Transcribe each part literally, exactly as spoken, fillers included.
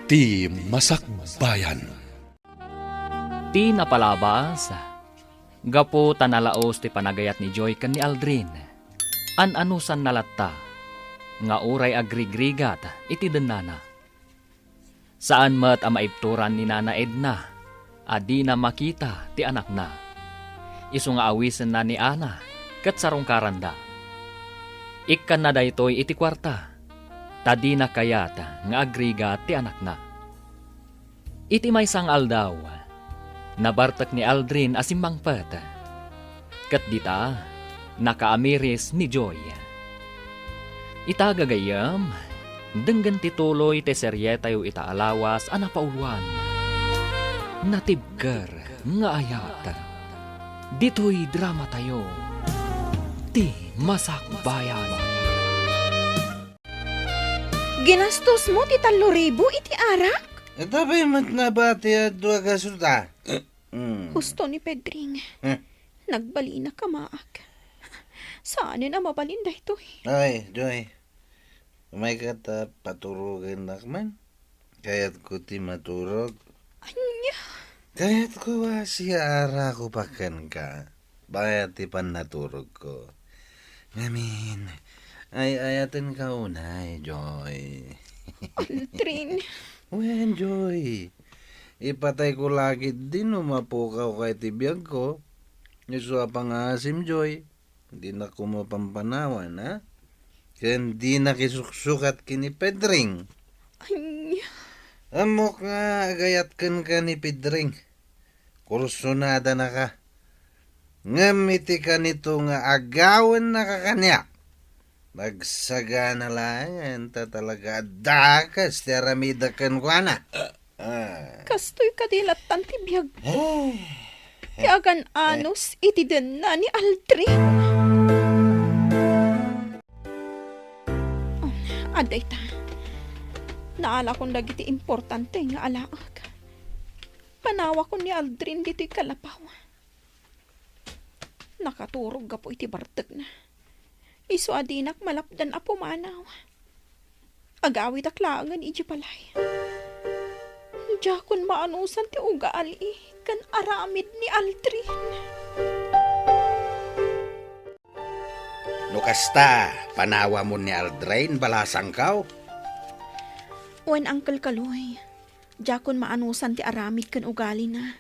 Ti Masakbayan. Ti napalabas, gapu ta nalaos ti panagayat ni Joy ken ni Aldrin, an-anusanna latta nga uray agrigrigat iti dennana. Saan met a maibturan ni Nana Edna a dina makita ti anakna. Isu nga awisenna ni Ana ket sarungkaranda. Ikkanna daytoy iti kuarta, ta dina kayat nga agrigat ti anakna. Iti maysa nga aldaw, nabartek ni Aldrin a simmangpet. Ket dita, nakaamiris ni Joy. Ita gagayyem, denggen ti tuloy ti serietayo ita a lawas a napauluan. Natibker nga ayat. Ditoy dramatayo, Ti Masakbayan. Ginastosmo ti tallo ribu iti arak? Ita pay met nabati a dua kasuta. Mm. Husto ni Pedring. Eh. Nagbalina kamaak. Saanen a mabalin daytoy. Ay, Joy. Umayka ta paturogennak man. Kayatko ti maturog. Ania? Kayatko a siaarako pa kenka. Bayat ti pannaturogko. Ngamin, ay-ayatenka unay, Joy. Aldrin. Wen, Joy. Ipatayko la ketdi no mapukawka iti biagko. Isu a pangngaasim, Joy. Dinak koma pampanawan, ha? Ken dinak isuksukat ken ni Pedring. Ania? Ammok nga agayat kenka ni Pedring. Kursonadanaka. Ngem iti kanito nga agawennaka kaniak, nagsagana laengen ta talaga a dakes ti aramidek kenkuana. Ah. Kastoy kadi lattan ti biag. Eh. Ti agan-anos iti denna ni Aldrin. Adda ita. Naalakon dagiti importante nga alaek. Panawakon ni Aldrin ditoy kalapaw. Nakaturog gapu iti bartekna. Isu a dinak malapdan a pumanaw. Agawidak laengen idiay balay. Diakon maanusan ti ugali ken aramid ni Aldrin. No kasta, panawamon ni Aldrin, balasangkaw? Wen, Uncle Kaloy, diakon maanusan ti aramid ken ugalina.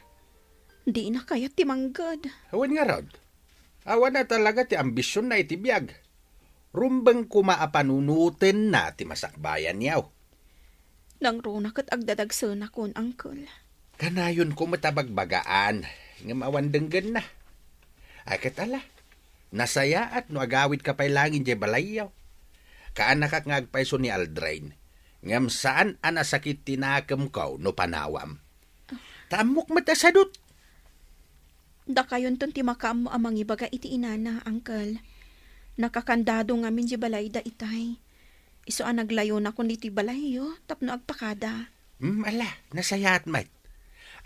Dina kayat ti mangged. Wen ngarud, awan a talaga ti ambisionna iti biag. Rumbeng koma a panunotenna ti masakbayan, yaw. Nangruna ket agdadagsenakon, Uncle. Kanayonko met a bagbagaan, ngem awan denggenna. Ay, ket ala, nasayaat no agawidka pay laeng idiay balay, yaw. Kaanakak nga agpayso ni Aldrin, ngem saan a nasakit ti nakemko no panawam. Ta ammok met a sadut. Dakayonton ti makaammo a mangibaga iti inana, Uncle. Nakakandado ngamin di balayda itay. Isu a naglayonakon ditoy balayyo tapno agpakada. Hmm, ala, nasayaat met.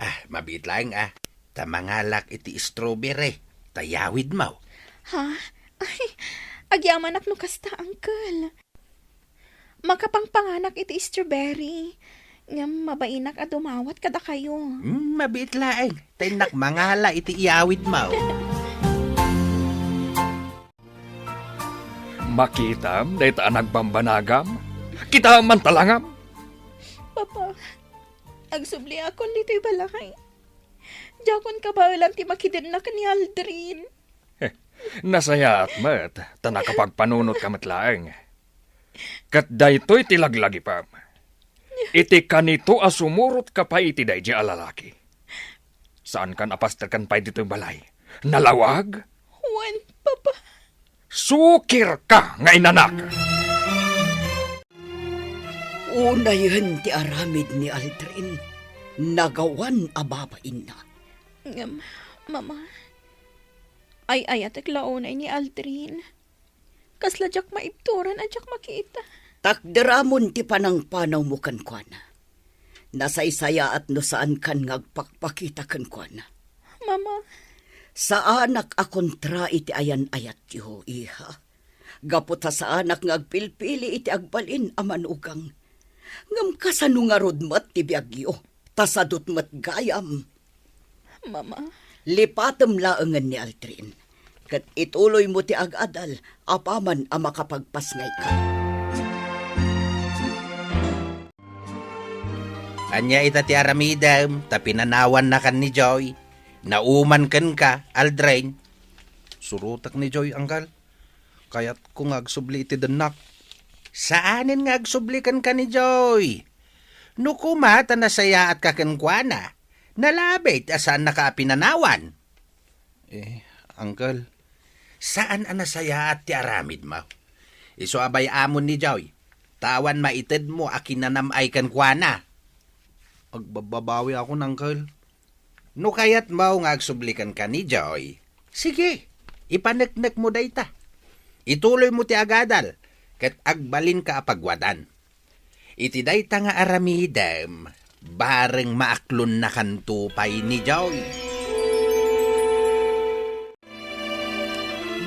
Ah, mabiit laeng, ah. Ta mangalak iti strawberry, ta yawidmo. Ha? Ay, agyamanak no kasta, Uncle. Makapangpanganak iti strawberry, ngem mabainak a dumawat kadakayo. Hmm, mabiit laeng. Ta innak mangala iti iyawidmo. Makitam dayta a nagbambanagam? Kitaem man talangam. Papa, agsubliakon ditoy balay. Diakon kabaelan ti makidennak ni Aldrin. Nasayaat met, ta nakapagpanunotka met laeng. Ket daytoy ti laglagipem. Iti kanito a sumurotka pay iti daydi a lalaki. Saankan a pasteken pay ditoy balay. Nalawag? Wen, Papa. Sukirka nga inanak! Unayen ti aramid ni Aldrin, nagawan a babainna. Ngem, Mama, ay-ayatek la unay ni Aldrin. Kasla diak maibturan a diak makita. Takderamon ti panangpanawmo kenkuana. Nasaysayaat no saankan nga agpakpakita kenkuana. Mama. Saanak a kontra iti ayan-ayatyo, iha. Gapu ta saanak nga agpilpili iti agbalin a manugang. Ngem kasano ngarud met ti biagyo? Ta sadut met gayam. Mama. Lipatem laengen ni Aldrin, ket ituloymo ti agadal apaman a makapagpasngayka. Ania ita ti aramidem ta pinanawannakan ni Joy? Nauman kenka, Aldrin? Surotek ni Joy, Anggal. Kayatko nga agsubli iti dennak. Saanen nga agsubli kenka ni Joy. No koma ta nasayaatka kenkuana, nalabit a saannaka a pinanawan. Eh, Uncle. Saan a nasayaat ti aramidmo. Isu a bay-amon ni Joy, ta awan maitedmo a kinanam-ay kenkuana. Agbabbabawi akon, Uncle. No kayatmo nga agsubli kenka ni Joy, sige, ipaneknekmo dayta. Ituloymo ti agadal, ket agbalinka a pagwadan. Iti dayta nga aramidem, bareng maaklonnakanto pay ni Joy.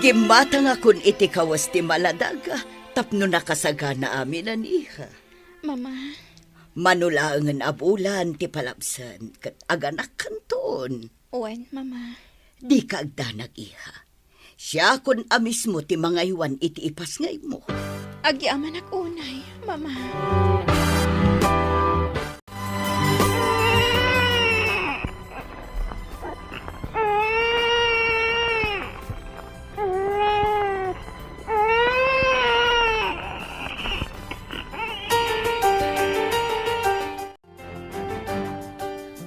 Gimmatangakon iti kawes ti maladag tapno nakasagana amin, iha. Mama. Mano laengen a bulan ti palabsen ket aganakkanton. Wen, Mama. Dika agdanag, iha. Siakon a mismo ti mangaywan iti ipasngaymo. Agyamanak unay, Mama.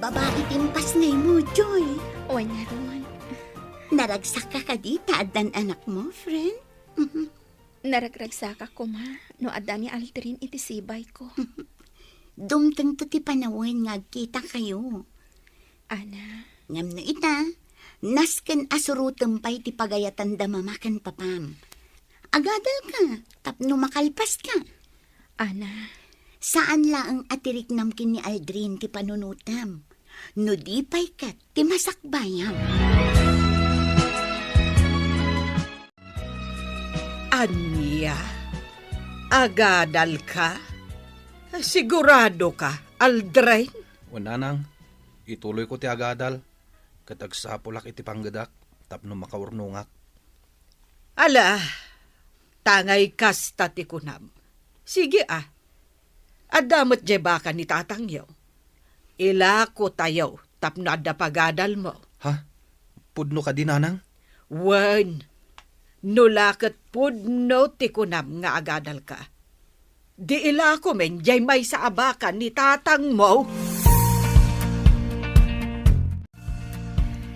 Babai ti impasngaymo, Joy. Wen ngarud. Naragsakka kadi ta addan anakmo, friend? Naragragsakak koma no adda ni Aldrin iti sibayko. Dumtengto ti panawen nga agkitakayo. Ana. Ngem no ita, nasken a surotem pay ti pagayatanda mama ken papam. Agadalka tapno makalpaska. Ana. Saan laeng a ti riknam ken ni Aldrin ti panunotem. No di pay ket ti masakbayam. Ania? Agadalka? Siguradoka, Aldrin? Wen, Nanang, ituloyko ti agadal, ket agsapulak iti panggedak tapno makaurnongak. Ala, tangay kasta ti kunam. Sige a, adda met diay baka ni tatangyo. Ilakotayo tapno adda pagadalmo. Ha? Pudno kadi, Nanang? Wen, no la ket pudno ti kunam nga agadalka, di ilakomen diay maysa a baka ni tatangmo.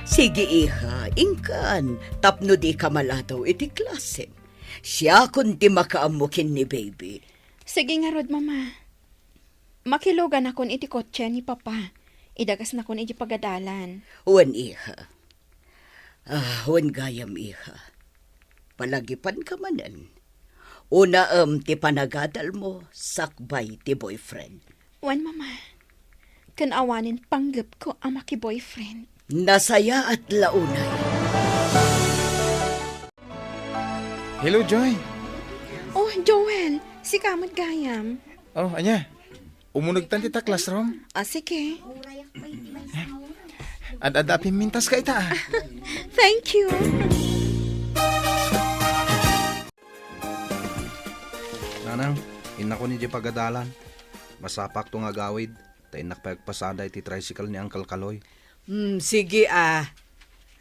Sige, iha, inkan, tapno dika maladaw iti klasem. Siakon ti makaammo ken ni baby. Sige ngarud, Mama. Makiluganakon iti kotse ni Papa. Idagasnakon iti pagadalan. Wen, iha. Ah, wen gayam, iha. Palagipanka manen. Unaem ti panagadalmo sakbay ti boyfriend. Wen, Mama. Ken awanen panggepko a maki-boyfriend. Nasayaat la unay. Hello, Joy. Oh, Joel. Sika met gayam. Oh, ania? Umunegtan ti ta classroom? Ah, sige. Ad-adda a pimmintaska ita, ah. Thank you. Nanang, innakon idiay pagadalan. Masapakto nga agawid, ta innak pay agpasada iti tricycle ni Uncle Kaloy. Hmm, sige, ah.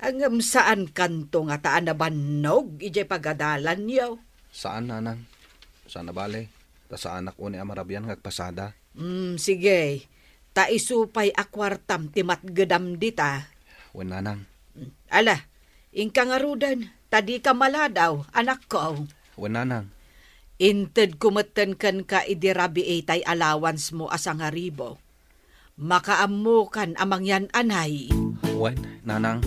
Ngem saankanto ngata a nabannog idiay pagadalanyo? Saan, Nanang. Saan a bale, ta saanak unay a marabian nga agpasada. Hmm, sige. Ta isu pay a kuartam ti matgedam dita. Wen, Nanang. Ala, inka ngaruden, ta dika maladaw, anakko. Wen, Nanang. Intedko metten kenka idi rabii tay allowance-mo a sangaribu. Makaammokan a mangyan-anay. Wen, Nanang.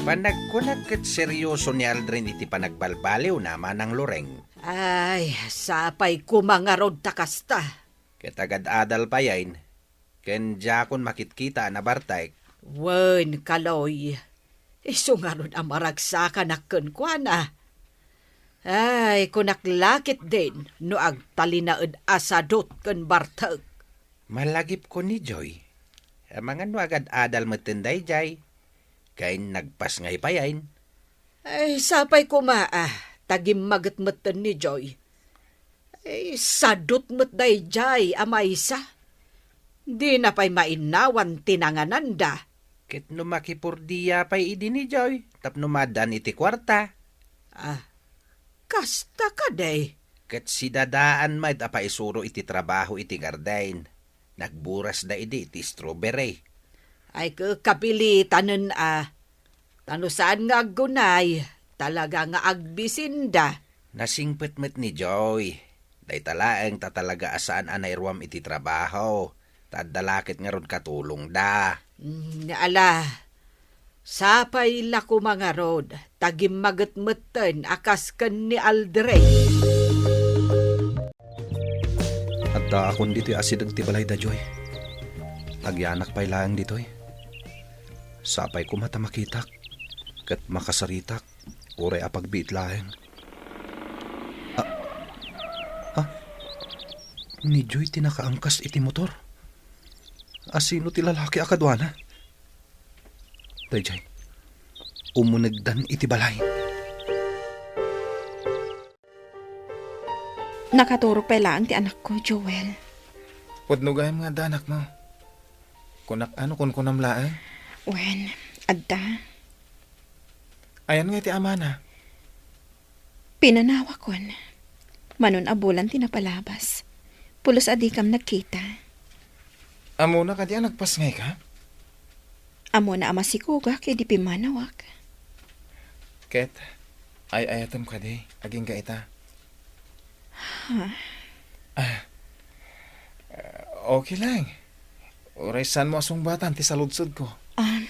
Panagkunak ket serioso ni Aldrin iti panagbalbaliwna, Manang Loreng. Ay, sapay koma ngarud ta kasta. Ket agad-adal payen, ken diakon makitkita a nabartek. Wen, Kaloy, isu ngarud a maragsakanak kenkuana. Ay, kunak la ketdin no agtalinaed a sadut ken bartek. Malagipko ni Joy. Amangan no agad-adal metten daydiay. Ken nagpasngay payen. Ay, sapay koma a, ta gimmaget metten ni Joy. Ay, sadut met daydiay a maysa. Dina pay mainnawan ti nangananda. Ket no makipordia pay idi ni Joy, tapno maaddaan iti kuarta. Ah, kasta kadi? Ket si Dadaan met a paisuro iti trabaho iti garden. Nagburasda idi iti strawberry. Ay, ke-, kapilitanen a. Ta no saan nga aggunay, talaga nga agbisinda. Nasingpet met ni Joy. Dayta laeng ta talaga a saan a nairuam iti trabaho. Ta adda la ket ngarud katulongda. Mm, ala, sapay la koma ngarud, ta gimmaget metten a kas ken ni Aldrin. Addaakon ditoy asideg ti balay da Joy. Agyanak pay laeng ditoy. Sapay koma ta makitak, ket makasaritak, uray a pagbiit laeng. Ah, ah, ni Joy ti nakaangkas iti motor. Asino ti lalaki a kaduana? Daydiay, umunegdan iti balay. Nakaturog pay laeng ti anakko, Joel. Pudno gayam nga adda anakmo. Kunak a no kunkunam laeng? Wen, adda. Ayan nga iti amana? Pinanawakon. Manon a bulan ti napalabas. Pulos a dikam nagkita. Ammona kadi a nagpasngayka? Ammona a masikogak idi pimmanawak. Ket, ay-ayatem kadi, agingga ita. Ha? Ah, okay lang. Uray saanmo a sungbatan ti saludsodko. Ah,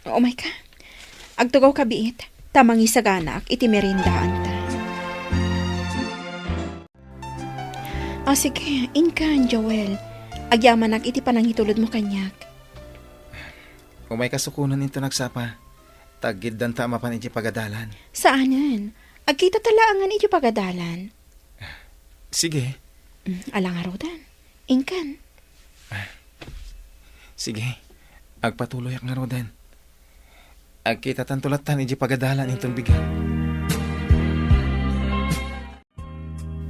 umayka. Agtugawka biit, ta mangisaganaak iti meriendaanta. Ah, sige, inkan, Joel. Agyamanak iti panangitulodmo kaniak. Umayka sukonen inton agsapa. Ta aggiddanta a mapan idiay pagadalan. Saanen. Agkitata laengen idiay pagadalan. Sige. Mm, ala ngaruden. Inkan. Ah, sige. Agpatuloyak ngaruden. Agkitatanto lattan idiay pagadalan inton bigat.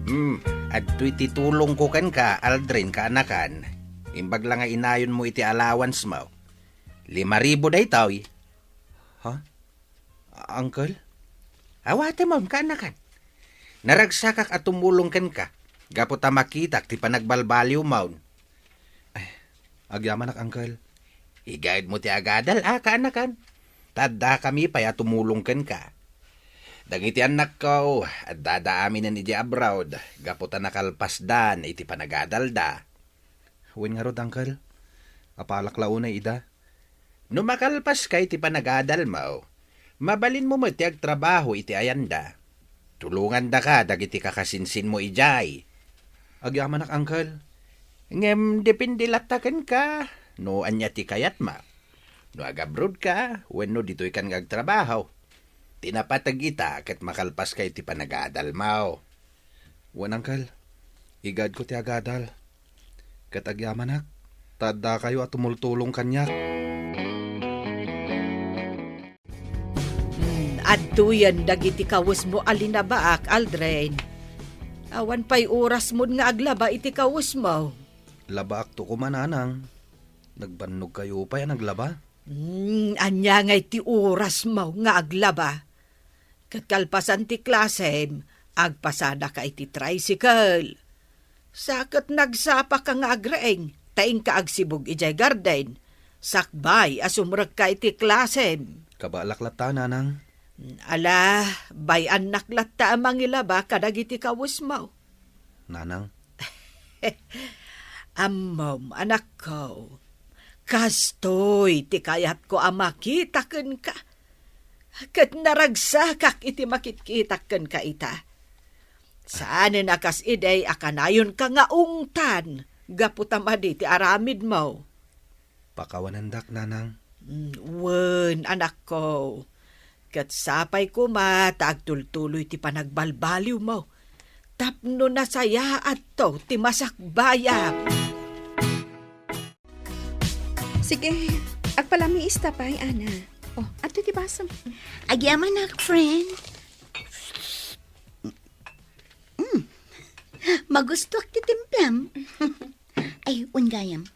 Hmm, adtoy ti tulongko kenka, Aldrin, kaanakan. Imbag la nga inayonmo iti allowance mo. Lima ribu daytoy. Ha? Uncle? Awatem, kaanakan. Naragsakak a tumulong kenka, gapu ta makitak ti panagbalbaliwmon. Ay, agyamanak, Uncle. Igaedmo ti agadal, a, kaanakan. Ta addakami pay a tumulong kenka. Dagiti annakko, addada aminen idiay abroad, gapu ta nakalpasdan iti panagadalda. Wen ngarud, Uncle. Apalak la unay ida. No makalpaska iti panagadalmo, mabalinmo met ti agtrabaho iti ayanda. Tulongandaka dagiti kakasinsinmo idiay. Agyamanak, Uncle. Ngem depende latta kenka no ania ti kayatmo. No agabrodka wenno ditoykan nga agtrabaho. Ti napateg ita ket makalpaska iti panagadalmo. Wen, Uncle. Igaedko ti agadal. Ket agyamanak, ta addakayo a tumultulong kaniak. Hmm, adtoyen dagiti kawesmo a linabaak, Aldrin. Awan pay orasmon nga aglaba iti kawesmo. Labaakto koma, Nanang. Nagbannogkayo pay a naglaba? Hmm, ania ngay ti orasmo nga aglaba? Ket kalpasan ti klasem, agpasadaka iti tricycle. Sa ket nagsapaka nga agreeng, ta inka agsibug idiay garden, sakbay a sumrekka iti klasem. Kabaelak latta, Nanang. Ala, bay-annak latta a mangilaba kadagiti kawesmo. Nanang. Ammom, anakko, kastoy ti kayatko a makita kenka. Ket naragsakak iti makitkitak kenka ita. Saanen a kas idi a kanayonka nga ungtan gapu ta madi ti aramidmo. Pakawanendak, Nanang. Mm, wen, anakko. Ket sapay koma ta agtultuloy ti panagbalbaliwmo tapno nasayaatto ti masakbayam. Sige, agpalamiis ta pay, Ana. Oh, adtoy ti basom. Agyamanak, friend. Mm. Magustuak ti timplem. Ay, wen gayam.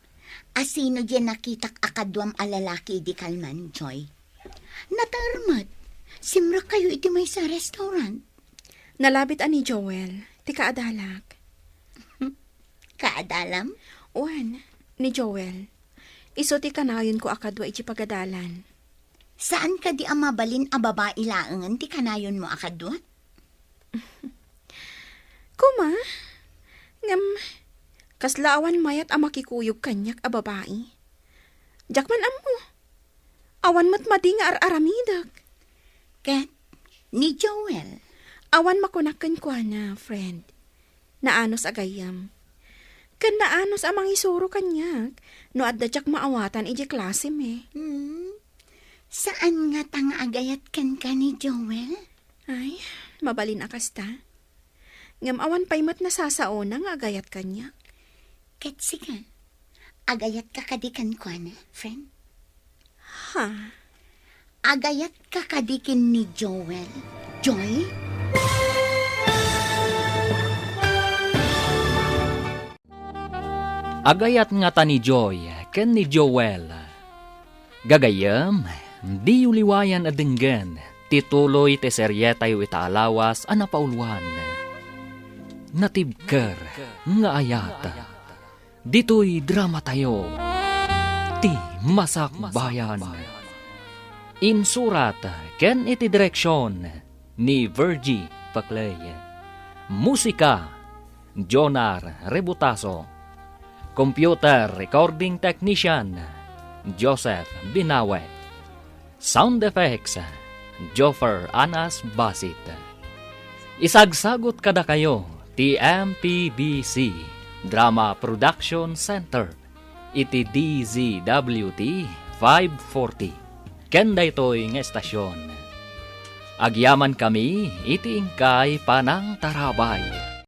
Asino diay nakitak a kaduam a lalaki idi kalman, Joy? Natarmet. Simrekkayo iti maysa a restaurant. Nalabit a ni Joel, ti kaadalak. Kaadalam? Wen, ni Joel. Isu ti kanayonko a kadua iti pagadalan. Saan kadi a mabalin a babai laengen ti kanayonmo a kadua? Koma, ngem kasla awan mayat a makikuyog kaniak a babai. Diak man ammo. Awan met madi nga ar-aramidek. Ket ni Joel? Awan makunak kenkuana, friend. Naanus a gayyem. Ken naanus a mangisuro kaniak no adda diak maawatan idiay klasem. Hmm? Saan ngata nga agayat kenka ni Joel? Ay, mabalin a kasta. Ngem awan pay met nasasaona nga agayat kaniak. Ket sika, agayatka kadi kenkuana, friend? Ha? Agayatka kadi ken ni Joel, Joy? Agayat ngata ni Joy ken ni Joel. Gagayyem, diyo liwayan a denggen ti tuloy ti serietayo ita a lawas a napauluan, Natibker nga Ayat. Ditoy dramatayo, Ti Masakbayan. Insurat ken iti direksion ni Virgie Paclay. Musika, Jonar Rebutaso. Computer Recording Technician, Joseph Binawe. Sound Effects, Joffer Anas Basit. Isagsagut kadakayo ti M P B C Drama Production Center iti D Z W T five forty. Ken daytoy nga estasyon, agyamankami iti inkay panangtarabay.